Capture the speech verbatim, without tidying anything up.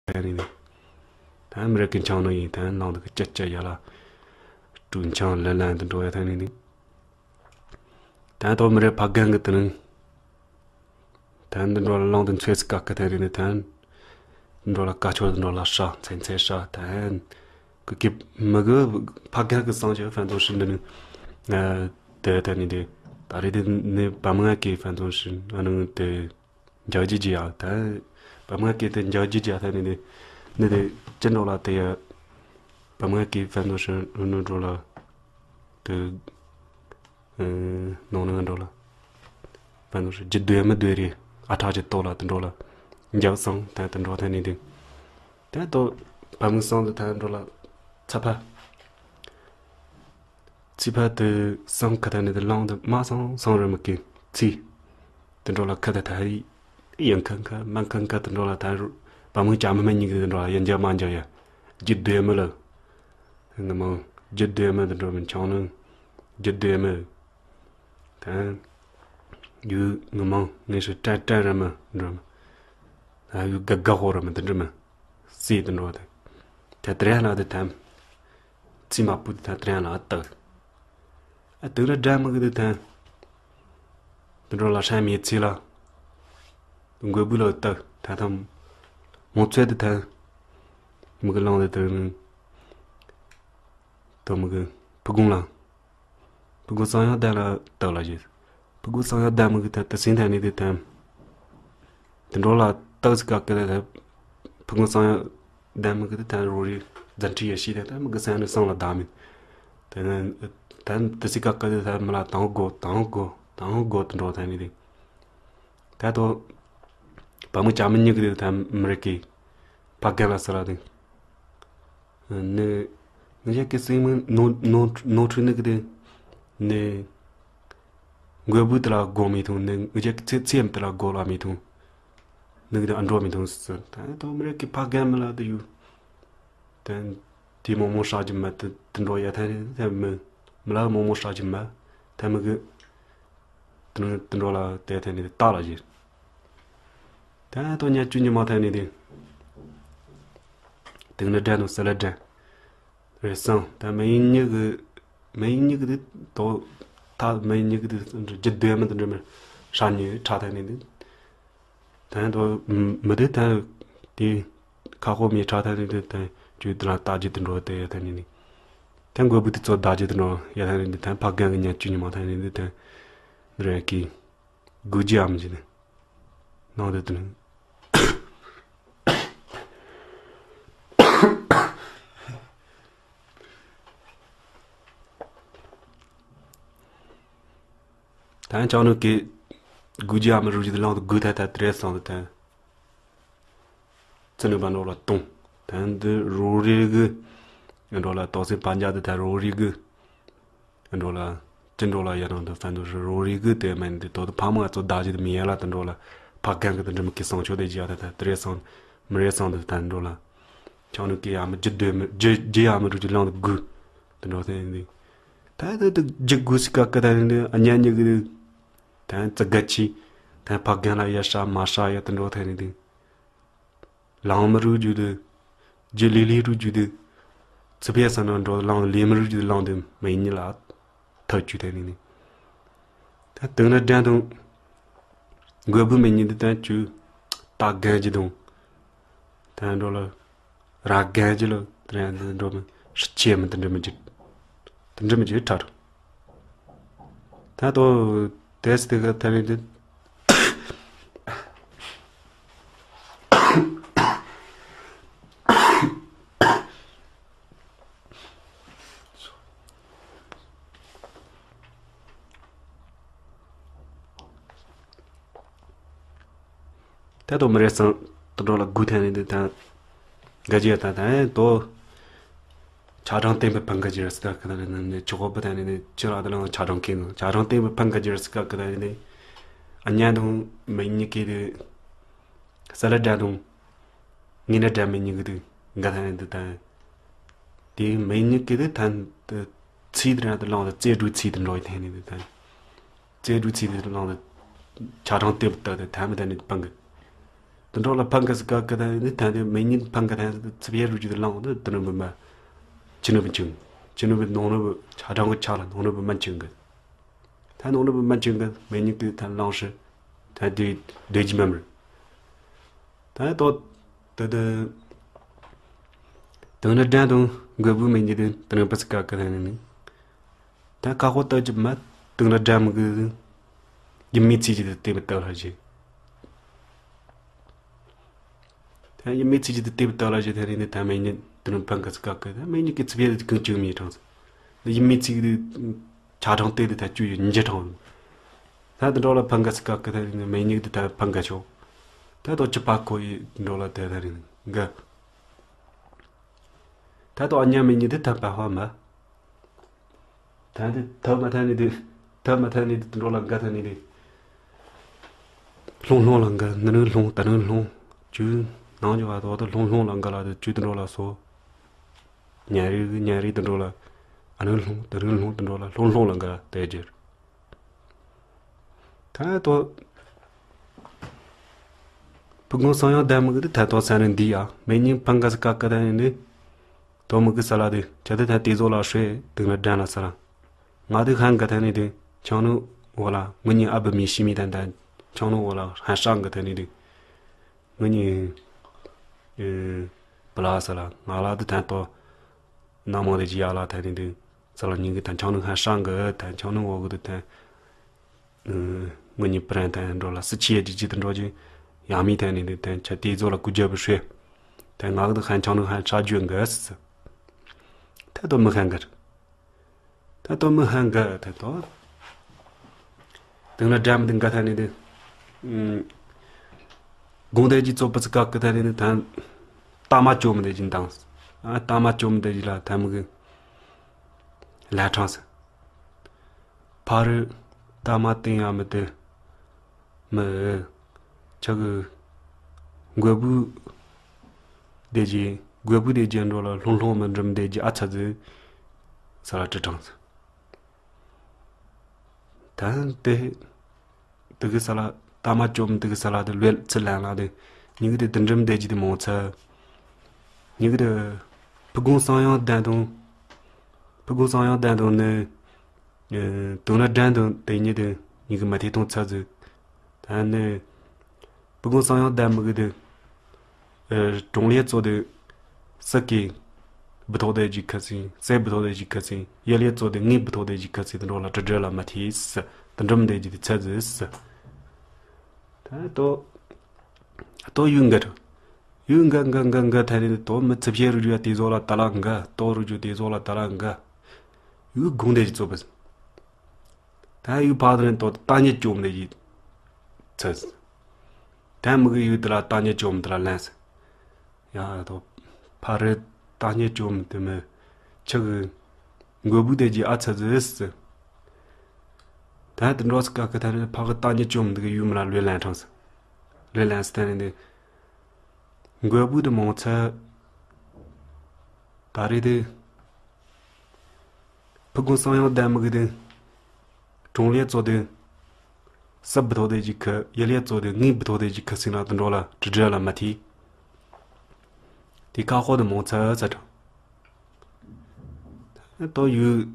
ཐལ་ནི་ནི། ད་མི་རིགས་ཀྱི་འཆང་ནི་ཡིན། ད་ནང་དུ་གི་ཅི་ཅི་ཡ་ལ། སྤྲུག་འཆང་ལི་ལན་དུ་འགྲོ་ཡ་ཐལ་ནི་ནི། ད་ལྟོ་མི་རིགས་ཕ་རྒན་གི་དེ་ནི། ད་འདི་འགྲོ་ལ་ལང་དུ་འཚོས་སི་ཀ་ཀི་ཐལ་ནི་ནི། ད་འགྲོ་ལ་ཀ་ཆོར་འགྲོ་ལ་ཧྲ་ཚན་ཚན་ཧྲ་ད། ཀི་ཀི་མི་གི་ཕ་རྒན་གི་སང་ཆོས་ཕན་ཚུན་ཧྲི་འདི་ནི། དེ་ད་ནི་དེ། ད་རེད་དེ་ནི་བམ་ང་གི་ཕན་ཚུན་ཧྲི་ཨ་ནི་དེ། འཇའ་རྒྱུ་ཇི་ཡ་ད། བམ་ང་གི་དེ་འཇའ་རྒྱུ་ཇི་ཡ་ད་ནི་དེ། ནི་དེ་ཅི་འགྲོ་ལ་དེ་ཡ། བམ་ང་གི་ཕན་ཚུན་ཧྲི་ཨ་ནི་འགྲོ་ལ་དེ། ནང་ནང་འགྲོ་ལ། ཕན་ཚུན་ཧྲི་རྒྱུ་དོན་མི་དོན་རེད། ཨ་ཁྲག་གི་ལྟོ་ལ་དེ་འགྲོ་ལ། འཇའ་སང་ད་དེ་འགྲོ་ཐལ་ནི་དེ། ད་ལྟོ་བམ་སང་དུ་ཐལ་འགྲོ་ལ། ཚ་ཕ། ཚི་ཕ་དུ་སང་ཁ་ཐལ་ནི་དུ་ལང་དུ་མ་སང་སང་རུ་མི་ཀི་ཚི། དུ་འགྲོ་ལ་ཁ་ཐལ་ཐལ་ཡི་ཡང་ཁ་ཁ་མ་ཁ་ཁ་དུ་འགྲོ་ལ་ཐལ་རུ། བ་མུ་ཅ་མི་མ་གཉིས་ཀྱི་དུ་འགྲོ་ལ་ཡང་འཇག་མ་འཇག་ཡ། རྒྱུ་དོན་མི་ལ། ངི་མང་རྒྱུ་དོན་མི་དུ་འགྲོ་མི་ཆང་ནང་རྒྱུ་དོན་མི། ཐལ། ཡུ་ངི་མང་ངི་ཧྲི་ཏྲ་ཏྲ་ར་མི་འགྲོ་མི། ཡུ་ག་ག་ཧོ་ར་མི་དུ་འགྲོ་མི། སི་དུ་འགྲོ་ཐལ། ཐལ་ཏྲ་ལ་དུ་ཐལ། ཚི་མ་པུ་ཏི་ཐལ་ཏྲ་ལ་ཨ་ཏག་ཨ་ཏག་ན་དྲ་མི་གི་དུ་ཐལ། དུ་འགྲོ་ལ་ཧྲ་མི་ཚི་ལ། དུ་མགོ་བུ་ལ་ཏག་ཐལ་ཐམ། མོ་ཚོད་དུ་ཐལ། མི་གི་ལང་དུ་ཐལ། དུ་མི་གི་ཕུ་གུང་ལ། ཕུ་གུ་སང་ཡང་ལྡན་ལ་ཏག་ལ་བཞེས། ཕུ་གུ་སང་ཡང་ལྡན་མི་གི་ཐལ་ཏི་སིན་ཐལ་ནི་དུ་ཐལ། དུ་འགྲོ་ལ་ཏག་སི་ཀ་ཀི་ལ་ཐལ། ཕུ་གུ་སང་ཡང་ལྡན་མི་གི་དུ་ཐལ་རོ་རི་ཛན་ཁྲི་ཡ་ཤི་ཐལ་ཐལ་མི་གི་སང་ནི་སང་ལ་ད་མི། ཐལ་ཏི་སི་ཀ་ཀི་དུ་ཐལ་མི་ལ་དང་གོ་དང་གོ་དང་གོ་དུ་འགྲོ་ཐལ་ནི་དུ། ཐལ་ཏོ། བ་མུ་ཅ་མི་གཉིས་གི་དུ་ཐལ་མི་རིགས་ཀི་ཕ་རྒན་ལ་ས་ལ་དུ། ནི། ངི་ཞག་གི་སེང་མི་ནོ་ནོ་ནོ་ཁྲུ་ནི་གི་དེ། ནི། མགོ་བུ་དེ་ལ་སྒོ་མི་ཐུང་ནི་ངི་ཞག་གི་ཚེ་ཚེ་མི་དེ་ལ་སྒོ་ལ་མི་ཐུང་། ནི་གི་དེ་ཨ་འགྲོ་མི་ཐུང་སི་ད་དོ་མི་རེད་གི་ཕ་རྒན་མི་ལ་དེ་ཡུ། དེ། དེ་མོ་མོ་ཧྲ་གི་མ་དེ་དེ་འགྲོ་ཡ་ཐ་རེད་ཐ་མི། མི་ལ་མོ་མོ་ཧྲ་གི་མ། ཐ་མི་གི། དུ་དུ་འགྲོ་ལ་དེ་ཐེ་ནི་ཏ་ལ་ཞེས། ད་དོ་ཉ་ཅུ་ཉི་མ་ཐེ་ནི་དེ། དེང་ནི་དྲན་ནོ་སི་ལ་དྲན། རེད་སང་ད་མི་ཡིན་ཉི་གི། མི་ཡིན་ཉི་གི་དེ་དོ། ད་མི་ཡིན་ཉི་གི་དེ་རྒྱུ་དོན་མི་དུ་འགྲོ་མི། ཧྲ་ཉི་ཁྲ་ཐེ་ནི་དེ། ད་དོ། མི་དེ་ད། དེ། ཁ་ཁོ་མི་ཁྲ་ཐེ་ནི་དེ་ད། ཅུ་དེ་ལ་ད་རྒྱུ་དུ་འགྲོ་དེ་ཡ་ཐེ་ནི་ནི། ཐེ་མགོ་བུ་དེ་ཚོ་ད་རྒྱུ་དུ་འགྲོ་ཡ་ཐེ་ནི་དེ་ད་ཕ་རྒན་གི་ཉ་ཅུ་ཉི་མ་ཐེ་ནི་དེ་ད། རེད་ཀི། དགུ་རྒྱུ་ཨ་མི་ཅི་ནི། ནང་དེ་དུ་ནི། ད་ཡང་ཅང་ནུ་ཀི། དགུ་རྒྱུ་ཨ་མི་རུ་ཅི་དེ་ལང་དུ་དགུ་ཐེ་ཐེ་དེ་རེད་སང་དུ་ཐེ། ཚི་ནུ་པ་འགྲོ་ལ་གཏོང་། ད་འདི་རོ་རིག་གི། འགྲོ་ལ་ཏོག་སེ་པ་འཇག་ཏུ་ད་རོ་རིག་གི། འགྲོ་ལ། ཅི་འགྲོ་ལ་ཡ་རང་དུ་ད་འདི་རོ་རིག་གི་དེ་མེད་འདི་དོ་དུ་ཕ་མ་ཚོ་ད་ཅི་དུ་མི་ཡ་ལ་དུ་འགྲོ་ལ། ཕ་རྒན་གི་དུ་འདྲི་མི་ཀི་སང་ཆོ་དེ་ཇི་ཡ་ད་ད་དུ་རེ་སང་། མི་རེ་སང་དུ་ད་འགྲོ་ལ། ཆང་ནུ་ཀི་ཡ་མི་ཇི་དོ་མི་ཇི་ཇི་ཡ་མི་རུ་ཅི་ལང་དུ་དགུ། དུ་འགྲོ་ཐེ་འདི། ད་ད་དུ་ཇི་དགུ་སི་ཀ་ཀི་ད་འདི་ཨ་ཉ་ཉི་གི་དུ། ད་ཙི་ག་ཆི། ད་ཕ་རྒན་ལ་ཡ་ཧྲ་མ་ཧྲ་ཡ་དུ་འགྲོ་ཐེ་ནི་དུ། ལང་མི་རུ་རྒྱུ་དུ། རྒྱུ་ལི་ལི་རུ་རྒྱུ་དུ། ཚི་ཕེ་ས་ན་འགྲོ་ལང་ལི་མི་རུ་རྒྱུ་དུ་ལང་དུ་མི་ཉི་ལ། ཐག་ཆུ་ཐེ་ནི་ནི། ད་དུང་ན་དྲན་དུང་། མགོ་བུ་མི་ཉི་དུ་ད་ཆུ། ད་རྒན་གྱི་དུང་། ད་འགྲོ་ལ། ར་རྒན་གྱི་ལ་དྲན་དུ་འགྲོ་མི་ཧྲི་ཆེ་མི་དུ་འགྲོ་མི་རྒྱུ། དུ་འགྲོ་མི་རྒྱུ་ཁྲ་རུ། ད་དོ། དེ་སི་དེ་ག་ཐ་རི་དེ། ད་དོ་མི་རེ་སང་དུ་འགྲོ་ལ་དགུ་ཐ་རི་དེ་ད། ག་ཇི་ཡ་ད་ད་ཨེ་དོ། ཆ་གྲངས་བསྟན་པའི་ཕན་ཁ་ཇི་ར་སི་ཀ་ཀི་ད་ནི་ཆོག་པ་ད་ནི་ཆི་ར་ད་ལ་ཆ་གྲངས་ཀི་ནི་ཆ་གྲངས་བསྟན་པའི་ཕན་ཁ་ཇི་ར་སི་ཀ་ཀི་ད་ནི། ཨ་ཉན་དུང་མི་ཉི་ཀི་དུ། ས་ལ་དྲ་དུང་། ངི་ན་དྲ་མི་ཉི་ཀི་དུ་འགའ་ད་ནི་དུ་ད། དེ་མི་ཉི་ཀི་དུ་ད་དུ། ཚི་དུ་ར་དུ་ལང་དུ་རྩེ་དྲུ་ཚི་དུ་འགྲོ་ཡི་ཐེ་ནི་དུ་ད། རྩེ་དྲུ་ཚི་དུ་ལང་དུ། ཆ་གྲངས་བསྟན་པའི་ད་དུ་ད་མི་ད་ནི་ཕན་ཁ། དུད་འགྲོ་ལ་ཕན་གི་ཟེར་ག་གི་ད་ནི་ཐ་དེ་མེ་ཉིད་ཕན་གི་ད་ཚིབ་ཡས་རུ་ཅི་དེ་ལངས་དུ་དུད་འགྲོ་བུ་མ། ཆུ་ནུབ་བུ་འཆིང་། ཆུ་ནུབ་བུ་ནོང་ནུབ་བུ་ཆ་གྲང་གི་ཆ་ལ་ནོང་ནུབ་བུ་མན་འཆིང་གི། ད་ནོང་ནུབ་བུ་མན་འཆིང་གི་མེ་ཉིད་གི་ད་ལངས་ཧྲི། ད་དེ་དེ་ཇི་མ་མར། ད་ཏོ། ད་ད། དུང་ནི་དྲན་དུང་མགོ་བུ་མེ་ཉིད་དུ་དུད་འགྲོ་བུ་ཟེར་ག་གི་ད་ནི་ནི། ད་ཁ་ཁོ་ལྟ་ཅི་མ་དུང་ལ་དྲན་མི་དགོས། ཡིན་མི་ཚིག་ཅིག་དེ་དེ་མི་ལྟ་ལ་ཞིག་ད་ཡིན་མི་ཚིག་ཅིག་དེ་དེ་མི་ལྟ་ལ་ཞིག་ད་རེས་ནི་ད་མེ་ཉིད་དུ་ནི་ཕན་གི་ཟེར་ག་གི་ད་མེ་ཉིད་ཀྱི་ཚིབ་ཡས་དེ་གང་བྱུང་མི་གྲངས་སོ། ད་ཡིན་མི་ཚིག་དེ་ཆ་གྲངས་དེ་དེ་ད་བཅུ་ཡི་ཉིས་གྲངས། ད་དུད་འགྲོ་ལ་ཕན་གི་ཟེར་ག་གི་ད་རེས་ནི་མེ་ཉིད་དེ་ད་ཕན་གི་ཆོག་ད་ཏོ་ཅི་པ་ཁོ་ཡི་དུད་འགྲོ་ལ་དེ་ད་རེས་ནི་གི། ད་ཏོ་ཨ་ཉམ་མེ་ཉིད་དེ་ད་པ་ཧ་མ། ད་འདི་ཐབས་མ་ཐ་ནི་དེ། ཐབས་མ་ཐ་ནི་དེ་དུད་འགྲོ་ལ་འགའ་ཐ་ནི་དེ། ལྷུང་ལྷུང་ལ་འགའ་ནི་ནི་ལྷུང་ད་ནི་ལྷུང་། ཇུ། ནང་ཇུ་བ་དོ་དོ་ལྷུང་ལྷུང་ལ་འགའ་ལ་དེ་ཇུ་དུད་འགྲོ་ལ་སོ། ཉ་རི་གི་ཉ་རི་དུད་འགྲོ་ལ། ཨ་ནི་ལྷུང་ད་ནི་ལྷུང་དུད་འགྲོ་ལ་ལྷུང་ལྷུང་ལ་འགའ་དེ་རྒྱུར། ད་དོ། ཕུ་གུང་སང་ཡང་ད་མི་གི་དེ་ད་དོ་ས་ནི་འདི་ཡ་མེ་ཉིན་ཕང་ག་ས་ཀ་ཀ་ད་ནི་འདི། དོ་མི་གི་ས་ལ་དེ་ཁྱེད་དེ་ད་དེ་ཟོ་ལ་ཧྲེ་དུག་ན་དྲན་ལ་ས་ལ། ང་དེ་ཧན་ག་ཐ་ནི་དེ་ཆང་ནུ་འོ་ལ་ངུ་ཉིན་ཨ་བི་མི་ཤི་མི་ད་ད་ཆང་ནུ་འོ་ལ་ཧན་ཧྲང་ག་ཐ་ནི་དེ། ངུ་ཉིན། ཨེ། བུ་ལ་ས་ལ་ང་ལ་དེ་ཐན་ཏོ། ན་མོ་དེ་ཇི་ཡ་ལ་ཐ་ནི་དེ། ས་ལ་ཉིན་གི་ཐན་ཆང་ནུ་ཧན་ཧྲང་ག་ཐན་ཆང་ནུ་འོ་གི་དེ་ཐན། ངུ་ཉིན་པི་རན་ཐན་འགྲོ་ལ་སི་ཆི་ཡ་ཇི་ཇི་དེ་འགྲོ་ཇི། ཡ་མི་ཐན་ནི་དེ་ཐན་ཆ་དེ་ཟོ་ལ་ཀུ་ཇ་བི་ཧྲེ། ཐན་ང་གི་དེ་ཧན་ཆང་ནུ་ཧན་ཧྲ་ཇུ་ག་སི། ཐན་ཏོ་མི་ཧན་ག་རེད། ད་ལྟོ་མི་ཧན་ག་ད་ལྟོ། དེང་ན་འགྲམ་དེ་འགའ་ཐ་ནི་དེ། དགོང་དེ་ཅི་ཚོ་པ་ཚི་ཀ་ཀི་ཐ་ནི་དེ་ཐ། ཏ་མ་ཅོ་མི་དེ་ཅི་འདང་། ཨ་ཏ་མ་ཅོ་མི་དེ་ཅི་ལ་ཐ་མི་གི། ལ་ཁྲང་ས། ཕ་རི་ཏ་མ་ཏིང་ཡ་མི་དེ། མི། ཆ་གི། མགོ་བུ། དེ་ཅི། མགོ་བུ་དེ་ཅི་འགྲོ་ལ་ལྷུང་ལྷུང་མི་འགྲིམ་དེ་ཅི་ཨ་ཚ་ཟི། ས་ལ་ཀྲི་ཀྲང་ས། ད་དེ། དེ་གི་ས་ལ་ཏ་མ་ཅོམ་དེ་གི་ས་ལ་དེ་ལོས་ཚི་ལན་ལ་དེ། ཉི་གི་དེ་དུ་འགྲིམ་དེ་ཅི་དེ་མོ་ཚ། ཉི་གི་དེ། ཕུ་གུང་སང་ཡང་ལྡན་དང་། ཕུ་གུང་སང་ཡང་ལྡན་དང་ནི། དུང་ན་དྲན་དང་དེ་ཉིད་དེ་ཉིད་ཀྱི་མ་ཐེ་ཐོང་ཚ་ཟིག་ད་ནི། བུ་གུང་སང་ཡང་ལྡན་མི་གི་དེ། གྲོང་ལས་གཙོ་དེ། སི་ཀི། བུ་ཐོག་དེ་ཅིག་ཁ་སིང་སའི་བུ་ཐོག་དེ་ཅིག་ཁ་སིང་ཡ་ལས་གཙོ་དེ་ངའི་བུ་ཐོག་དེ་ཅིག་ཁ་སིང་དུ་འགྲོ་ལ་དྲི་དྲི་ལ་མ་ཐེ་སི། དུ་འགྲིམ་དེ་ཅིག་དེ་ཚ་ཟིག་སི། ད་ལྟོ། ལྟོ་ཡུལ་འགའ་རུ། ཡུལ་འགའ་འགའ་འགའ་འགའ་ཐ་རེ་ལྟོ་མི་ཚིབ་ཤེས་རུ་རྒྱུ་དེ་ཟོ་ལ་ད་ལ་འགའ་ལྟོ་རུ་རྒྱུ་དེ་ཟོ་ལ་ད་ལ་འགའ། ཡུལ་དགུང་དེ་ཅིག་གཙོ་བི་སི། ད་ཡུལ་ཕ་དེ་ནི་ཏོ་ཏ་ཉེ་བཅོམ་དེ་ཡིད་ཚེ། ད་མི་གི་ཡུལ་དེ་ལ་ཏ་ཉེ་བཅོམ་དེ་ལ་ལན་སི། ཡ་ཏོ། ཕ་རི་ཏ་ཉེ་བཅོམ་དེ་མི། ཆི་གི། མགོ་བུ་དེ་གྱི་ཨ་ཚ་ཟི་སི། ད་དེ་འགྲོ་སི་ཀ་ཀི་ད་རེ་ཕ་གི་ཏ་ཉེ་བཅོམ་དེ་གི་ཡུལ་མི་ལ་ལོས་ལན་ཁྲང་སི། ལོས་ལན་སི་ད་ནི་དེ། མགོ་བུ་དེ་མོ་ཚ། ད་རེ་དེ། ཕུ་གུང་སང་ཡང་ལྡན་མི་གི་དེ། གྲོང་ལས་གཙོ་དེ། སི་བུ་ཐོག་དེ་ཅིག་ཁི་ཡ་ལས་གཙོ་དེ་ངའི་བུ་ཐོག་དེ་ཅིག་ཁི་སིང་ལ་དུ་འགྲོ་ལ་དྲི་དྲི་ལ་མ་ཐི། དེ་ཁ་ཧོ་དེ་མོ་ཚ་ཚ་དྲང་། ཏོ་ཡུ།